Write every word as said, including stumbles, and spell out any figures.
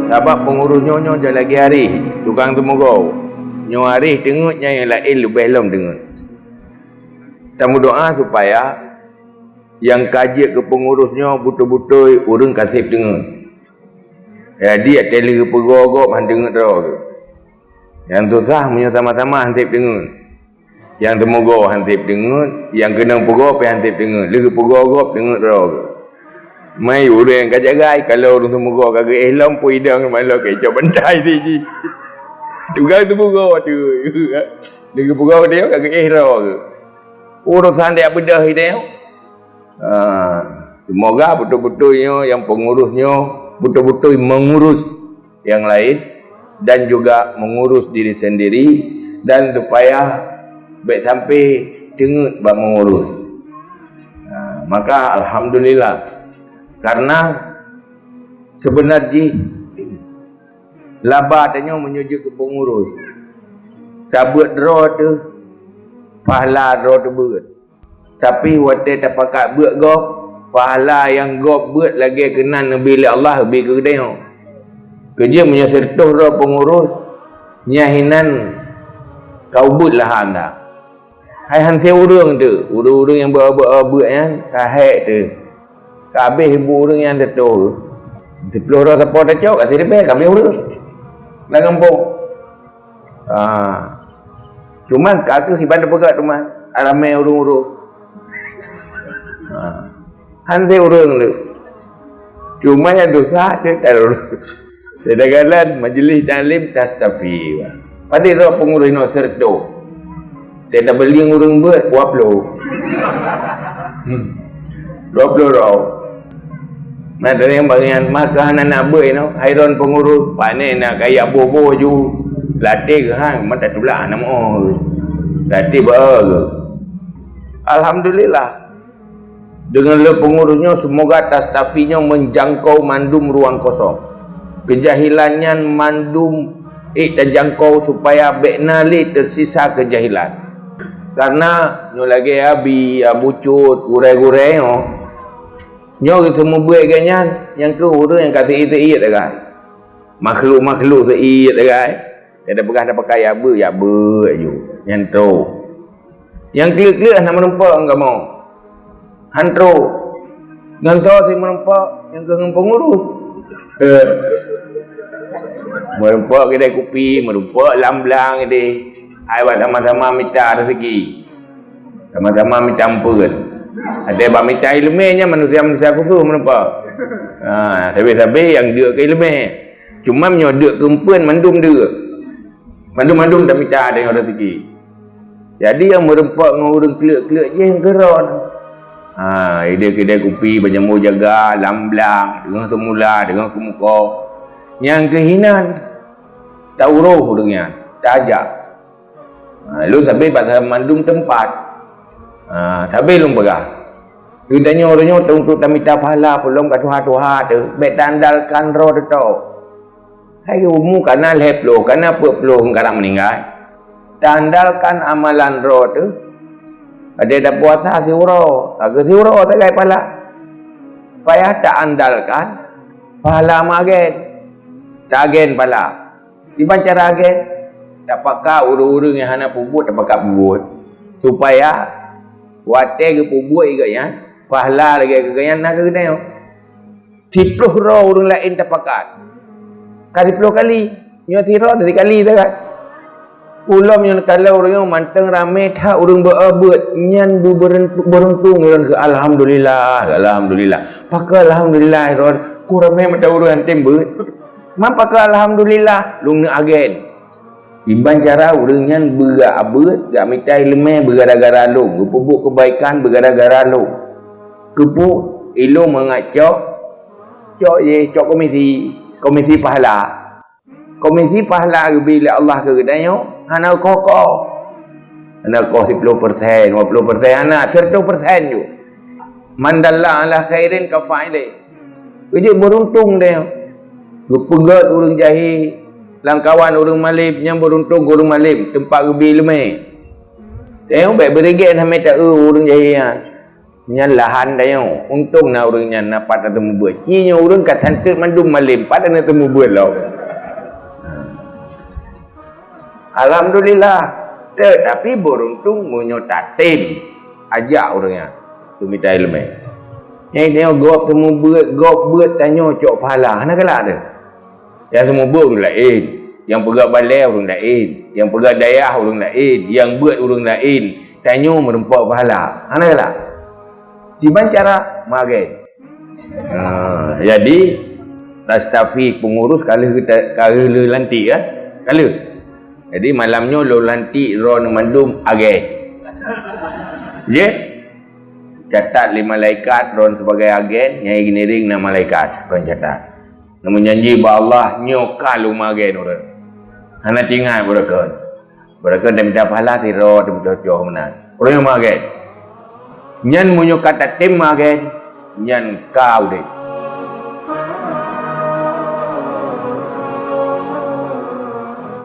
Sabab peungurus nyoe, nyoe jak lagée aréh tukang teumugoe. Nyoe aréh teungeut, nyang laén leubeh lom teungeut. Tameudoá supaya nyang ka jeuet keu peungurus nyoe beutôi-beutôi ureuëng ka seb teungeut. Jadi, watée lheueh peugoe gob han teungeut droe geuh. Nyang susah meunyoe sama-sama han seb teungeut. Nyang teumugoe han seb teungeut, nyang keunong peugoe pih han seb teungeut. Lheueh peugoe gob teungeut droe geuh. Mai ureuëng nyang ka jagai, kalau ureuëng teumugoe ka geuéh lom, peue idong malok keu icok bantai siji. Tukang teumugoe tu. Lheueh peugoe dia ka geuéh droe geuh. Urosan dia beudôh idéh. Ah, semoga beutôi-beutôi nyoe nyang peungurus nyoe beutôi-beutôi meungurus nyang laén dan juga meungurus diri sendiri dan supaya bék sampai teungeut bak meungurus. Ah, maka alhamdulillah, karena seubeuna jih laba tanyoe meunyoe jeuet keu peungurus, tabeuet droe teuh, pahala droe teuh beuet. Tapi watée tapakat beuet gob, pahala nyang gob beuet lagée keunan neubi lé Allah, neubi keu geutanyoe. Keujeuet meunyoe sireutôh droe peungurus, nyan hinan ka ubeuet lahan dah. Hai han seb ureuëng teuh, ureuëng-ureuëng nyang beu-, beu-, beuet nyan ka hék teuh. Ka habéh ibu ureuëng nyang teutoh. Siplôh droe sapo tacok, ka siribée, ka habéh ureuëng lam gampông. Ha. Cuma ka kheueh iban teupeugah teuma, ramé ureuëng-ureuëng. Ha. Han seb ureuëng tu. Cuma nyang dosa teuh taru. Seudeungoe lam majlis taklim tastafi. Padum droe peungurus inoe sireutôh. Teuh tabeulieng ureuëng beuet dua ploh. Hmm. Dua ploh droe. Nah, dari nyang bagian mah keu hana na beuet inoe, hai droen peungurus, pane na kaya boh-boh ju. Latih geuh han, mata tulak na moh. Latih ba geuh. Alhamdulillah. Deungon lé peungurus nyoe, seumoga tastafi nyoe meujangkau mandum ruang kosong. Keujahilan nyan mandum ék tajangkau supaya bék na lé teusisa keujahilan. Karena nyoe lagée Abi, Abu Cut, gurée-gurée nyoe, nyoe geuseumeubeuet geuh nyan, nyang kheueh ureuëng nyang ka seuiet-seuiet sagai. Makhluk-makhluk seuiet sagai. Nyang tapeugah tapakai jak beuet, jak beuet ju. Nyan trok. Nyang kleuek-kleuek hana meurumpok ngon kamoe. Han trok. Ngon soe sit meurumpok, nyang kheueh ngon peungurus. Meurumpok keudai kupi, meurumpok lam blang idéh. Hai bak sama-sama mita rezeki. Sama-sama mita ampeuen. Ada bak mita ileumé nyan manusia-manusia khusus meurumpok. Ha, sabe-sabe nyang deuk keu ileumé. Cuma meunyoe deuk keu ampeuen mandum deuk. Mandum-mandum tamita deungon rezeki. Jadi nyang meurumpok ngon ureuëng kleuek-kleuek jih nyang keudroe. Ha, idéh keudai kupi, bak jambo jaga, lam blang, deungon seumula, deungon keumukoh. Nyang keuh hinan, tauroh ureuëng nyan, tajak. Ha, lôn sabe bak mandum teumpat. Ha, sabe lôn peugah. Geutanyoe uroe nyoe untuk tamita pahala peue lom ka tuha-tuha teuh, bék taandalkan droe teuh. Hai umu kana lhée ploh, kana peuet ploh karang meuninggai. Taandalkan amalan droe teuh. Ada tapuasa siuroe, ka geuh siuroe sagai pahala. Payah taandalkan pahala meuagen. Tagen pahala. Kiban cara agen? Tapaka ureuëng-ureuëng nyang hana peubuet, tapaka peubuet. Supaya watée geupeubuet geuh nyan, pahala lagée geuh nyan na keu geutanyoe. Siplôh droe ureuëng laén tapakat. Ka siplôh kali, nyoe sidroe sikali sagai. Ulôn nyoe kalon ureuëng nyoe mantong ramé that ureuëng beu-, beuet, nyan beubeuruntung lôn keu alhamdulillah, alhamdulillah. Pakon alhamdulillah, droe ku ramé mata ureuëng han tem beuet. Man pakon alhamdulillah, lôn neuk agen. Kiban cara ureuëng nyan beu geubeuet, geumita ileumé beu gara-gara lôn, geupeubuet keubaikan beu gara-gara lôn. Keupeue? Ilôn mangat cok, cok jih, cok komisi, komisi pahala. Komisi pahala geubri lé Allah keu geutanyoe hana koh-koh. Hana koh siplôh persen, dua ploh persen, hana, seratus persen ju. Man dalla ala khairin ka fa'ilih. Beujeuet beuruntung deh. Geupeugét ureuëng jahé lam kawan ureuëng malém, nyan beuruntung keu ureuëng malém, teumpat geubri leumé. Teuh bék beureugueng hana mita eu ureuëng jahé nyan. Nyan lahan tanyoe, untông na ureuëng nyan na pat na teumeubeuet. Ci nyoe ureuëng ka tanteuk mandum malém, pat na teumeubeuet lom. Alhamdulillah, teutapi beuruntung meunyoe tatém ajak ureuëng nyan keu mita iéleumé. Nyang tanyoe gob teumeubeuet, gob beuet tanyoe cok pahala, hana galak teuh. Nyang teumeubeuet ureuëng laén, nyang peugah balée ureuëng laén, nyang peugah dayah ureuëng laén, nyang beuet ureuëng laén, tanyoe meurumpok pahala, hana galak. Kiban cara? Magét. Ha, jadi, tastafi pengurus ka lheueh kita, ka lheueh lantik, ya? Ka lheueh. Jadi, malam nyoe lôn lantik droe mandum agen. Ya? Catat lé malaikat droe sebagai agen, nyang giniring na malaikat, kon catat. Namun janji bak Allah, nyoe ka lôn magen ureuëng. Hana tinggai beureukat. Beureukat dan mita pahala sidroe teuh meucocok meunan. Ureuëng nyang magen. Nyan meunyoe ka tatém magen, nyan ka udeb.